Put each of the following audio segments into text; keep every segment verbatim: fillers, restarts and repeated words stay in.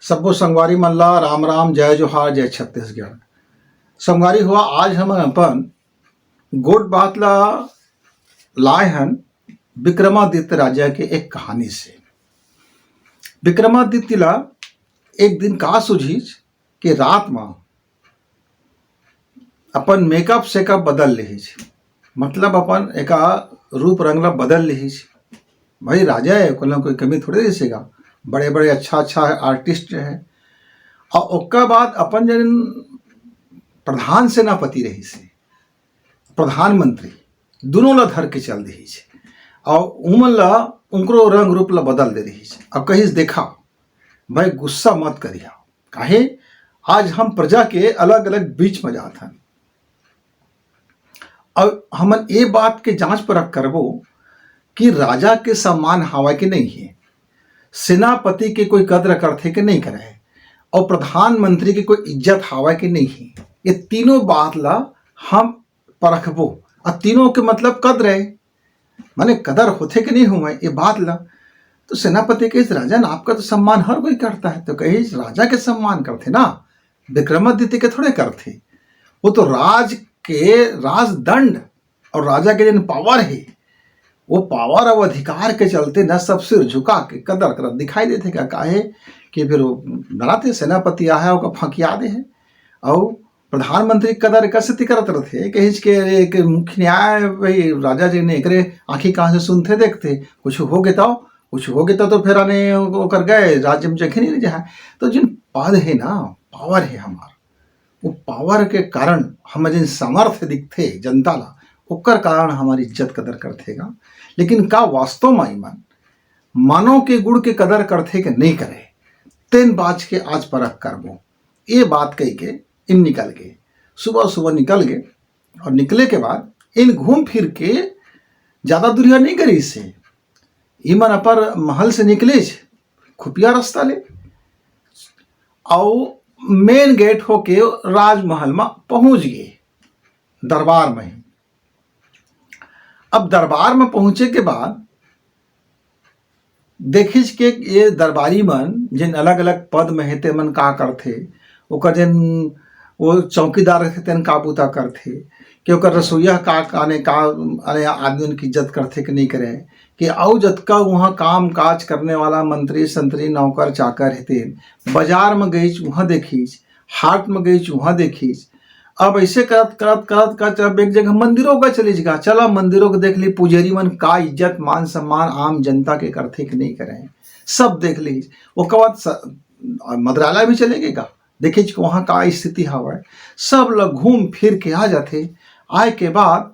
सब्बो संगवारी मन ला राम राम, जय जोहार, जय छत्तीसगढ़। संगवारी हुआ, आज हम अपन गोठ बात ला लाए हन विक्रमादित्य राजा के एक कहानी से। विक्रमादित्य ला एक दिन का सूझिस कि रात म अपन मेकअप सेकअप बदल लिहिस, मतलब अपन एका रूप रंग ला बदल लिहिस। भाई राजा है, कोई ना कोई कमी थोड़े रहिसेगा, बड़े बड़े अच्छा अच्छा आर्टिस्ट है। और ओकर बाद अपन जन प्रधान सेनापति रहिस, प्रधानमंत्री, दोनों ला धर के चल दिहिस और उमन ला उनकरो रंग रूप ला बदल दे रहिस। अब कहिस, देखा भाई, गुस्सा मत करिहा, काहे आज हम प्रजा के अलग अलग बीच में जात हन। अब हमन ये बात के जांच परख करबो कि राजा के सम्मान हावय कि नहीं है, सेनापति के कोई कदर करथे कि नहीं करे, और प्रधानमंत्री के कोई इज्जत हावय कि नहीं है। ये तीनों बात ला हम परखबो। और तीनों के मतलब कदर है, माने कदर होथे कि नहीं होवय ये बात ला। तो सेनापति कहिस, राजन, आपका तो सम्मान हर कोई करता है। तो कहिस, राजा के सम्मान करथे ना, विक्रमादित्य के थोड़े करथे। वो तो राज के राजदंड और राजा के जन पावर है, वो पावर और अधिकार के चलते ना सब सिर झुका के कदर करत दिखाई देथे। का काहे कि फिर वो डराते सेनापति आहे, ओकर फंकिया दे है। और प्रधानमंत्री कदर एकर सेती करत रथे, कहिच के एक मुख्य न्याय भाई राजा जी ने एकरे आंखी कान से सुनथे देखथे, कुछ हो गे तौ, कुछ हो गे तौ तो फिर आने ओकर गए राज्य में जगह नहीं रह जाए। तो जिन पद है ना, पावर है हमार, वो पावर के कारण हम जिन सामर्थ्य दिखथे जनता ला, ओकर कारण हमारी इज्जत कदर करथेगा। लेकिन का वास्तव में ईमन मानव के गुण के कदर करथे के नहीं करे, तेन बात के आज परख करबो। ये बात कह के इन निकल गए, सुबह सुबह निकल गए। और निकले के बाद इन घूम फिर के ज्यादा दूरिया नहीं करिस हे। इमन अपन महल से निकलिस खुफिया रास्ता ले, अउ मेन गेट होके राजमहल में पहुंच गए, दरबार में ही। अब दरबार में पहुंचे के बाद देखिस के ये दरबारी मन जेन अलग-अलग पद में हे, तेमन का करथे, ओकर जेन वो चौकीदार रहिथे, तेन का बूता करथे, कि ओकर रसोइया का, का आने, का आने आदमी मन के इज्जत करथे कि नहीं करे, कि अउ जतका उहाँ काम काज करने वाला मंत्री संतरी नौकर चाकर हे, तेन बाजार में गईच उहाँ देखिस, हाट में गईच उहाँ देखिस। अब ऐसे करत, करत, करत, करत, अब एक जगह मंदिरों का चलिस गा, चला मंदिरों को देख ली, पुजारी मन का इज्जत, मान, सम्मान आम जनता के करथे कि नहीं करे, सब देख ली। ओकर बाद स-, मंत्रालय भी चले गए गा, देखे कि वहाँ का स्थिति हवय, सब ल घूम फिर के आ जाथे। आए के बाद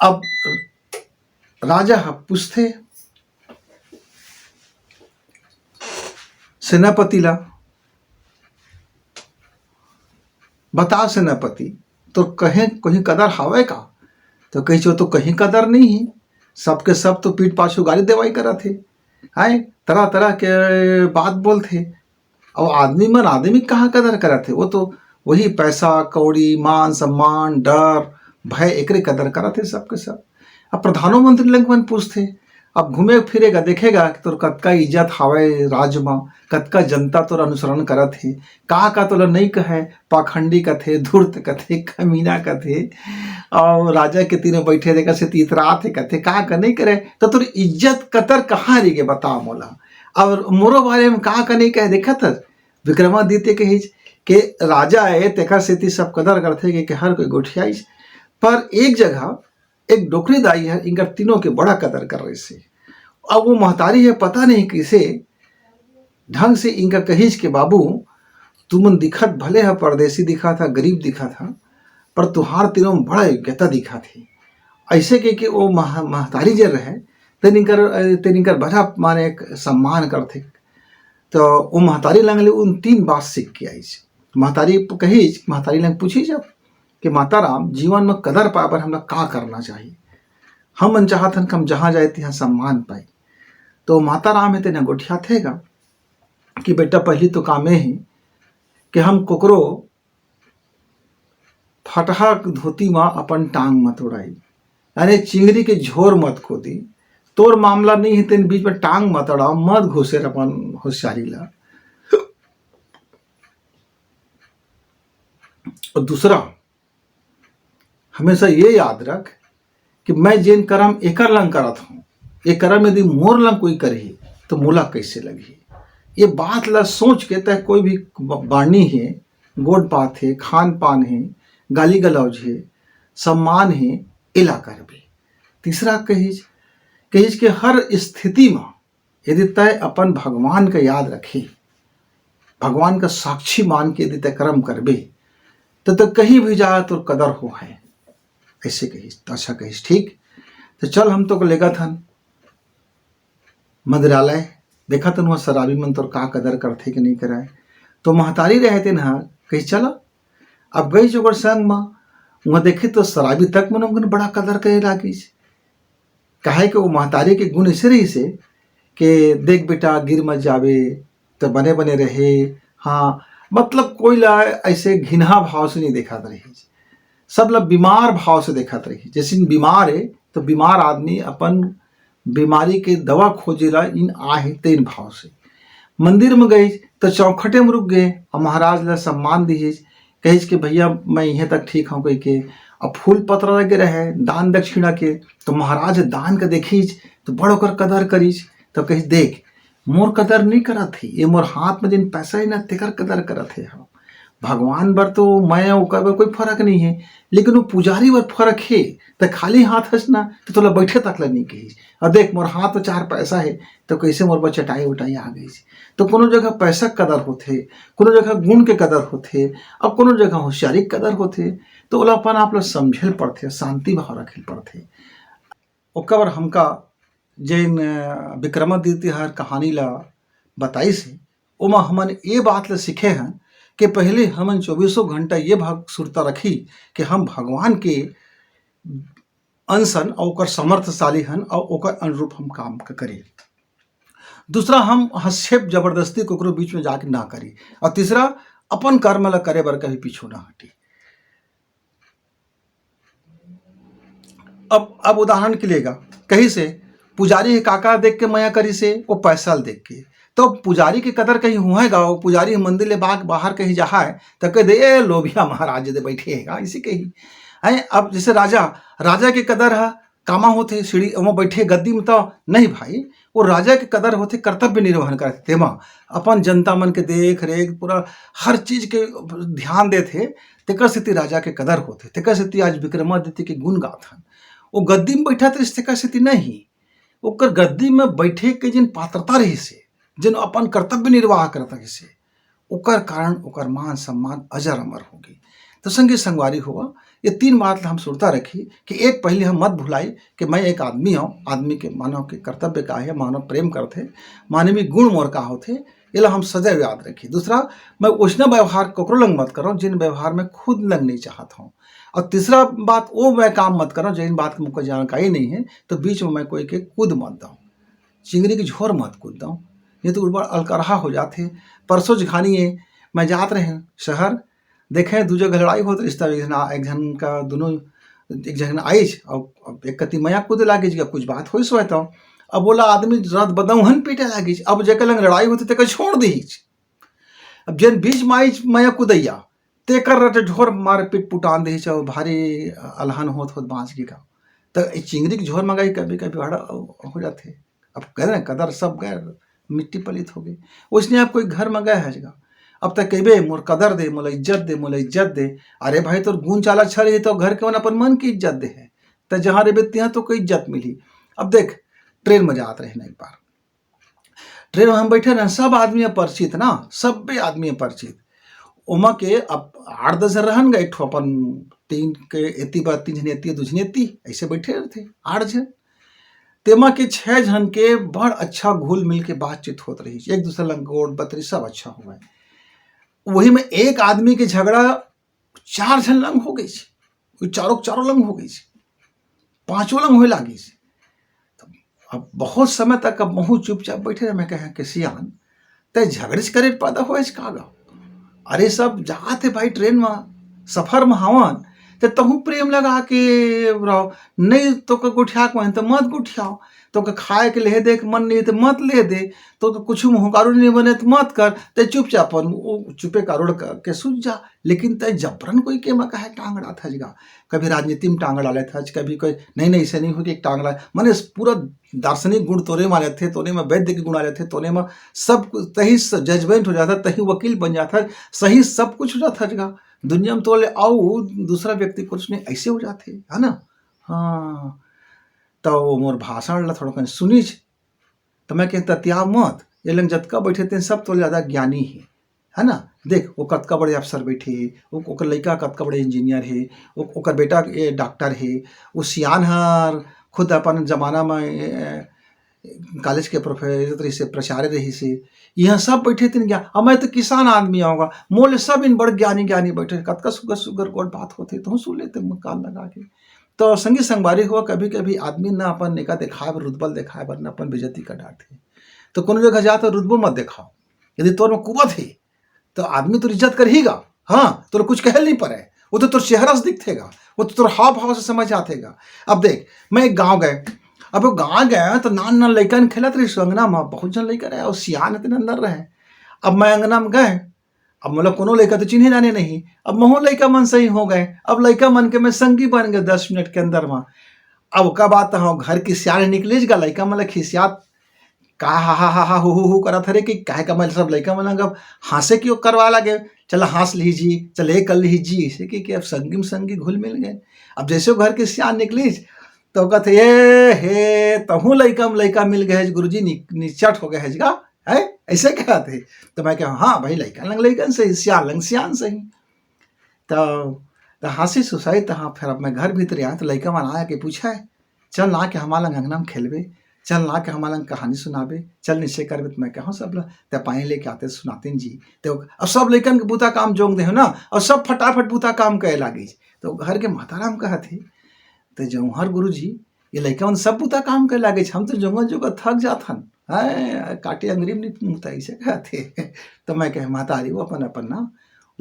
अब राजा ह पूछथे सेनापति ला, "बता सेनापति, तो कहीं, कहीं कदर हावय का?" तो कहिस, "वो तो कहीं कदर नहीं है, सबके सब तो पीठ पाछू गाली देवाई करत हे, हैं, तरह तरह के बात बोलथे। अब आदमी मन आदमी कहाँ कदर करत हे, वो तो वही पैसा कौड़ी, मान सम्मान, डर, भय, एकरे कदर करत हे सबके सब।" अब प्रधानमंत्री लंग मन पूछथे, अब घूमे फिरेगा, देखेगा कि तोर कतका इज्जत हावय राज म, कतका जनता तोर अनुसरण करत हे, का का तोला नहीं कहे, पाखंडी कथे, धूर्त कथे, कमीना कथे, और राजा के तीनों बैठे देखा से तीतरात हे कथे, का का नहीं करे, तो तोर इज्जत कतर कहाँ रह गे, बता मोला। और मोरो बारे में का का नहीं कहे, देखत विक्रमादित्य कहिस के राजा ए, तेखर सेती सब कदर करथे के, के हर कोई गोठियाइस। पर एक जगह एक डोकरी दाई ह इनकर तीनों के बड़ा कदर कर रहिस हे। अब वो महतारी ह पता नहीं किसे ढंग से इनका कहिस के, "बाबू, तुमन दिखत भले ह परदेसी दिखत ह, गरीब दिखत ह, पर तुहार तीनों में बड़ा योग्यता दिखत हे।" ऐसे कह के वो मह-, महतारी जे रहे, तेन इनकर, अ, तेन इनकर बड़ा माने एक सम्मान करथे। तो वो महतारी लंग ले उन तीन बात सीख के आइस। महतारी प-, कहिस, महतारी लंग पूछिस जब कि "माता राम, जीवन में कदर पाए बर हमला का करना चाहिए? हमन चाहत हन कि हम जहाँ जाए तिहाँ सम्मान पाई।" तो माता राम हे तेन गोठियाथे गा कि बेटा, पहली तो काम ये हे कि हम कोकरो फटहा धोती म अपन टांग मत उड़ाई, यानी चिंगरी के झोर मत खोदी, तोर मामला नहीं है, तेन बीच में टांग मत अड़ाओ, मत घुसेर अपन होशियारी ला। और दूसरा, हमेशा ये याद रख कि मैं जेन करम एकर लंग करत हूँ, ये करम यदि मोर लंग कोई करही, तो मोला कैसे लगही? ये बात ला सोच के तय कोई भी ब-, बाणी है, गोठ बात है, खान पान है, गाली गलौज है, सम्मान है, एला करबे। तीसरा कहिस, कहिस कि हर स्थिति में यदि तय अपन भगवान का याद रखे, भगवान का साक्षी मान के यदि तय कर्म करबे, तो, तो कहीं भी जा तो कदर हो है। ऐसे कहिस, तो अच्छा कहिस, ठीक, तो चल हम तो को लेगा थन मंदिरालय, देखा तन वहाँ शराबी मन तोर का कदर करथे कि नहीं करे। तो महतारी रहे तेन हा कहिस, "चला।" अब गई जो ओकर संग म, वहाँ देखी तो शराबी तक मन ओमन बड़ा कदर करे लागिस। काहे कि वो महतारी के गुण ऐसे रहिस हे कि देख बेटा, गिर मत जावे, तो बने बने रहे। हाँ, मतलब कोई ला ऐसे घिनहा भाव से नहीं देखत रहिस, सब ला बीमार भाव से देखत रहिस। जैसे बीमार है, तो बीमार आदमी अपन बीमारी के दवा खोजे ला इन आहे तेन भाव से। मंदिर में गई तो चौखटे में रुक गए और महाराज ला सम्मान दिहिस, कहिस कि भैया मैं इहें तक ठीक हूँ कह के। अब फूल पत्र लगे रहे दान दक्षिणा के, तो महाराज दान के देखिस तो बड़ ओकर कदर करिस। तो कहिस, "देख, मोर कदर नहीं करत हे, ये मोर हाथ में जिन पैसा है ना, तेकर कदर करत हे हम। भगवान बर तो मैं ओकर बर कोई फर्क नहीं है, लेकिन वो पुजारी बर फर्क है। त खाली हाथ हस ना, तो तोला बैठे तक ला नहीं कहिस। और देख, मोर हाथ में चार पैसा है, तो कैसे मोर पर चटाई उटाई आ गई।" तो कोनो जगह पैसा के कदर होथे, कोनो जगह गुण के कदर होथे, अब कोनो जगह होशियारी के कदर होथे, तो ओला अपन आप ला समझे ल पड़थे, शांति भाव रखे ल पड़थे। ओकर बर हमका जेन, अ, विक्रमादित्य हर कहानी ला बताइस हे, ओमा हमन ये बात ला सीखे हन कि पहले हमन चौबीसों घंटा ये भाव सुरता रखी कि हम भगवान के अंश हन और ओकर समर्थशाली हन और ओकर अनुरूप हम काम क-, करी। दूसरा, हम हस्तक्षेप जबरदस्ती ककरो बीच में जाके ना करी। और तीसरा, अपन कर्म ला करे बर कभी पीछू ना हटी। अब, अब उदाहरण के लिए गा, कही से पुजारी हे काका देख के मया करी से, वो पैसा ल देख के। तो पुजारी के कदर कहीं हुएगा, वो पुजारी मंदिर ले बाग बाहर कहीं जहाए, तो कह दे, "ए, लोभिया महाराज दे बैठे हेगा," इसी कही। हैं, अब जैसे राजा, राजा के कदर है, कामा होथे, सीढ़ी, ओमा बैठे गद्दी में तो नहीं भाई, वो राजा के कदर होथे, कर्तव्य निर्वहन करथे, तेमा अपन जनता मन के देख रेख, पूरा हर चीज के ध्यान देथे, तेकर सेती राजा के कदर होथे, तेकर सेती आज विक्रमादित्य के गुण गाथन। वो गद्दी में बैठा तो तेकर सेती नहीं, ओकर गद्दी में बैठे के जिन पात्रता रहिस हे, जिन अपन कर्तव्य निर्वाह करत रहिस हे, ओकर कारण ओकर मान सम्मान अजर अमर होगे। तो संगी संगवारी होवा, ये तीन बात ला हम सुरता रखी कि एक पहले हम मत भुलाई कि मैं एक आदमी हूँ, आदमी के मानव के कर्तव्य का है, मानव प्रेम करथे, मानवीय गुण मोर का होथे, एला हम सदैव याद रखी। दूसरा, मैं वैसना व्यवहार ककरो लंग मत करूँ जिन व्यवहार मैं खुद लंग नहीं चाहत हूँ। और तीसरा बात, वो मैं काम मत करूँ जिन बात के मुझको जानकारी नहीं है, तो बीच में मैं कोई के कूद मत दूँ, चिंगरी के झोर मत कूद दूँ, नहीं तो उड़बड़ अलकरहा हो जाथे। परसों जघानी है, मैं जात रहे शहर, देखे दू जगह लड़ाई होत रिश्ता, एक झन, एक झन का दोनों, एक झन आइच और अब एक कति मया कूदे लागिच, कुछ बात होइस होय तो। अब बोला आदमी रात बदौहन पीटे लागिच, अब जेकर लंग लड़ाई होथे तेकर छोड़ दीच। अब जेन बीच में आइच मया कूदैया, तेकर रटे ढोर मार पीट पुटान दीच और भारी अलहन होत होत बाँच गे का। तो ई चिंगरी के झोर मंगाई कभी कभी बड़ा हो जाथे। अब कह रहे कदर सब गए, मिट्टी पलीत हो गई। उसने आप कोई घर में गए है जगह, अब तक कहबे, "मोर कदर दे, मोला इज्जत दे, मोला इज्जत दे।" अरे भाई, तोर गुण चाला अच्छा रही तो घर के मन अपन मन की इज्जत दे है, त जहाँ रेबे तिहाँ तो कोई इज्जत मिली। अब देख, ट्रेन में जात रहे ना एक बार, ट्रेन में हम बैठे रहे, सब आदमी अपरिचित ना, सब्बे आदमी अपरिचित। ओमा के अब आठ दस जन रहन गा, एक ठो अपन तीन के एती बा, तीन जन एती, दू जन एती, ऐसे बैठे रहते आठ जन। तेमा के छह झन के बड़ अच्छा घुल मिल के बातचीत होत रही, एक दूसरे लंग गोठ बतरी सब अच्छा हुआ। वही में एक आदमी के झगड़ा चार झन लंग हो गई, वो चारों चारों लंग हो गई, पांचों लंग होए लागी। अब बहुत समय तक अब महू चुपचाप बैठे रहे। मैं कहा कि सियान, तय झगड़ेच करे पैदा होएच का गा? अरे सब जात हे भाई ट्रेन में, सफर में हवन, त तहू प्रेम लगा के रहो, नहीं तो का गोठिया के मन त मत गोठियाओ। तोके खाए के लेहे दे के मन नहीं हे त मत ले दे, तोके कुछु मुँह कारू नहीं बने त मत कर, ते चुपचाप अपन वो चुपे कारोड़ करके सुत जा। लेकिन ते जबरन कोई के म काहे टांग अड़ाथस गा? कभी राजनीति म टांग अड़ा लेथस, कभी कोई नहीं, नहीं, ऐसे नहीं हो कि टांग अड़ा, माने पूरा दार्शनिक गुण तोरे म आ जाथे, तोरे म वैद्य के गुण आ जाथे, तोरे म सब कुछ तही स-, जजमेंट हो जाथे, तही वकील बन जाथे, सही सब कुछ हो जाथे गा। दुनिया म तोले अउ दूसरा व्यक्ति कुछ नहीं, ऐसे हो जाथे, है ना? हाँ, त वो मोर भाषण ला थोड़ा कन सुनिच, त मैं कहें, "ततिया मत, ये लंग जतका बैठे तेन सब तोले ज्यादा ज्ञानी हे, है ना? देख, वो कतका बड़े अफसर बैठे हे, वो, ओकर लइका कतका बड़े इंजीनियर हे, वो, ओकर बेटा, ए, डॉक्टर हे, वो सियान हर खुद अपन जमाना में, ए, कॉलेज के प्रोफेसर रहिस हे, प्राचार्य रहिस हे, यहाँ सब बैठे तेन ज्ञान, अब मैं तो किसान आदमी आऊँगा, मोले सब इन बड़ ज्ञानी, ज्ञानी बैठे, कतका सुगर, सुगर गोठ बात होथे, तहूँ सुन लेते मुँह कान लगा के।" तो संगी संगवारी हो, कभी-कभी आदमी ना अपन नेका देखाए बर, रुतबा ल देखाए बर ना अपन बेइज्जती कर डारथे। तो कोनो जगह जा तो रुतबो मत देखाओ। यदि तोर में कुबत हे, तो आदमी तोर इज्जत करही गा। हाँ, तोर कुछ कहे ल नहीं परे, वो तो तोर चेहरा से दिखथे गा, वो तो तोर हाव भाव से समझ आथे गा। अब देख, मैं एक गाँव गए, अब वो गाँव गए तो नान नान लइकन खेलत रहिस अंगना में, बहुत झन लइका रहे, अउ सियान अतने अंदर रहे। अब मैं अंगना में गए, अब मोला कोनो लइका तो चिन्हे जाने नहीं, अब महूँ लइका मन सही हो गए, अब लइका मन के मैं संगी बन गए दस मिनट के अंदर में। अब ओकर बाद तो हाँ, घर के सियान निकलिस गा, लइका मन ला खिसियात, का हा हा हा हा हु हु हु करत हरे कि काहे का मैं सब लइका मन ला अब हाँसे के करवा लगे, चल हाँस लिही जी, चल ये कर लिही जी, ऐसे कि, कि अब संगी में संगी घुल मिल गए। अब जैसे वो घर के सियान निकलिस, तो कहत हे, "ए हे, तहूँ लइका में लइका मिल गए हे गुरुजी, नि-, निचट हो गए हे गा, है?" ऐसे कहत हे। तो मैं कहा, "हाँ भाई, लइका लंग लइकन सही, सियान लंग सियान सही।" तो, तो हाँसिस उसाई, तो हाँ, फिर अब मैं घर भीतर आए, तो लइका मन आके पूछे, "चल ना के हमार लंग अंगना में खेलबे, चल ना के हमार लंग कहानी सुनाबे, चल निसे करबे।" तो मैं कहा, "सब ल-, ते पानी लेके आते सुनातेन जी।" तो अब सब लइकन के बूता काम जोंग दे हो ना, और सब फटाफट बूता काम करे लागिस। तो घर के माताराम कहत हे, "ते जौहर गुरुजी, ये लइका मन सब बूता काम करे लागे, हम तो जोंगा जोंगा थक जाथन, हैं, काटे अंगरी में नहीं मुता," ऐसे कहत हे। तो मैं कहे, "महतारी, वो अपन, अपन ना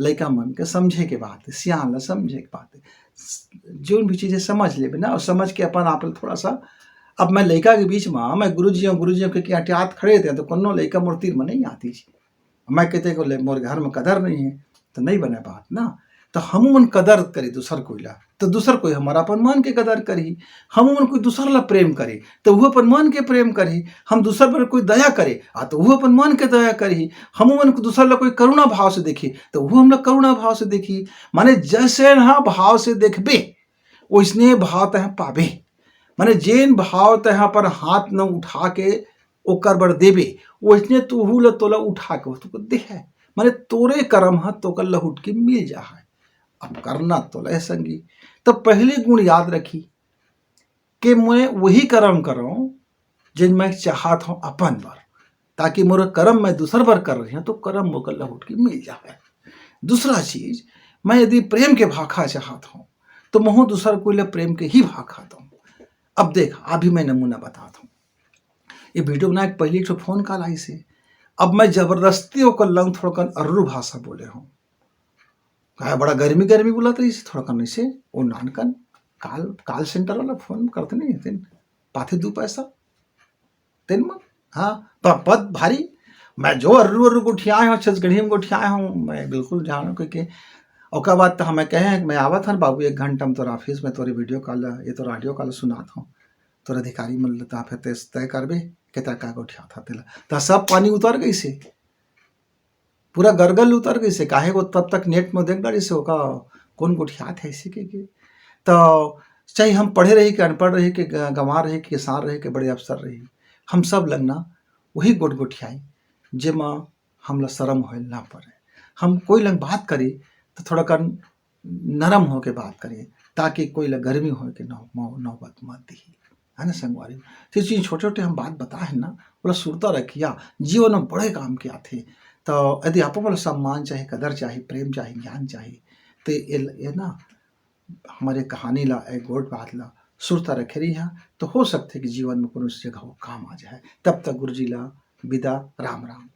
लइका मन के समझे के बात हे, सियान ला समझे के बात हे। स-, जोन भी चीजें समझ लेबे ना, और समझ के अपन आप ल थोड़ा सा," अब मैं लइका के बीच में, मैं गुरुजी हूँ, गुरुजी हूँ के, के अटियात खड़े थे, तो कोनो लइका मोर तीर में नहीं आतिस। मैं कहते को ले, मोर घर में कदर नहीं है, तो नहीं बने बात ना। तो हम मन कदर करी दूसर कोई ला, तो दूसर कोई हमारा अपन मन के कदर करी। हम मन कोई दूसर ला प्रेम करी, तो वो अपन मन के प्रेम करी। हम दूसर पर कोई दया करे, आ, तो वो अपन मन के दया करी। हम मन को दूसर ला कोई करुणा भाव से देखी, तो वो हमला करुणा भाव से देखी। माने जैसे ना भाव से देखबे, वैसने भाव तह पाबे। माने जेन भाव तह अपन हाथ न उठा के ओकर बर देबे, वैसने तुहू ल तोला उठा के तोके दे है। माने तोरे करम ह तोकर लहुट के मिल जा है। अब करना तोला है संगी। तो पहली गुण याद रखी कि मैं वही करम करऊँ, जेन मैं चाहत हूँ अपन बर, ताकि मोर करम मैं दूसर बर कर रही हूँ, तो करम मोकर लहुट के मिल जावे। दूसरा चीज, मैं यदि प्रेम के भाखा चाहत हूँ, तो महूँ दूसर कोई ले प्रेम के ही भाखा दूँ। अब देख, अभी मैं नमूना बतात हूँ। ये वीडियो बनाए के पहले एक ठो फोन कॉल आइस हे। अब मैं जबरदस्ती ओकर लंग थोड़कन अर्रू भाषा बोले हूँ। काहे बड़ा गर्मी गर्मी बोलत रहिस, थोड़कन ऐसे, वो नानकन कॉल, कॉल सेंटर वाला फोन करते नहीं, तेन पाथे दू पैसा, तेन मन, हाँ, प-, पद भारी। मैं जो अर्रू अर्रू गोठियाए हूँ, छत्तीसगढ़ी में गोठियाए हूँ, मैं बिल्कुल जानूँ के, के। ओकर बाद तो हमें कहे, "मैं आवत हन बाबू, एक घंटा में तोर ऑफिस में तोरे वीडियो कॉल, ये तोर ऑडियो कॉल सुनात हूँ, तोर अधिकारी मन ल तो फिर तय, तय करबे, के तय का गोठियात ह तेला।" तो सब पानी उतर गइस हे, पूरा गरगल उतर गइस हे, काहे वो तब तक नेट में देख डारिस हे, ओका कौन गोठियात है ऐसे के, के। तो चाहे हम पढ़े रही, कि अनपढ़ रही, कि ग-, गंवार रही, कि किसान रही, कि बड़े अफसर रही, हम सब लंग ना वही गोठ गोठियाई, जेमा हमला शरम होए ना पड़े। हम कोई लंग बात करी, तो थोड़ा कन नरम होके बात करी, ताकि कोई ला गर्मी होए के नौ-, मौ-, नौबत मत दिही, है ना संगवारी? तो ये चीज छोटे-छोटे हम बात बताए हैं ना, ओला सुरता रखिया, जीवन में बड़े काम के आथे। तो यदि आप मन ला सम्मान चाही, कदर चाही, प्रेम चाही, ज्ञान चाही, तो ये, ये ना हमारे कहानी ला, एक गोठ बात ला सुरता रखे रही है, तो हो सकथे कि जीवन में कोनो जगह वो काम आ जाए। तब तक गुरुजी ला विदा, राम राम।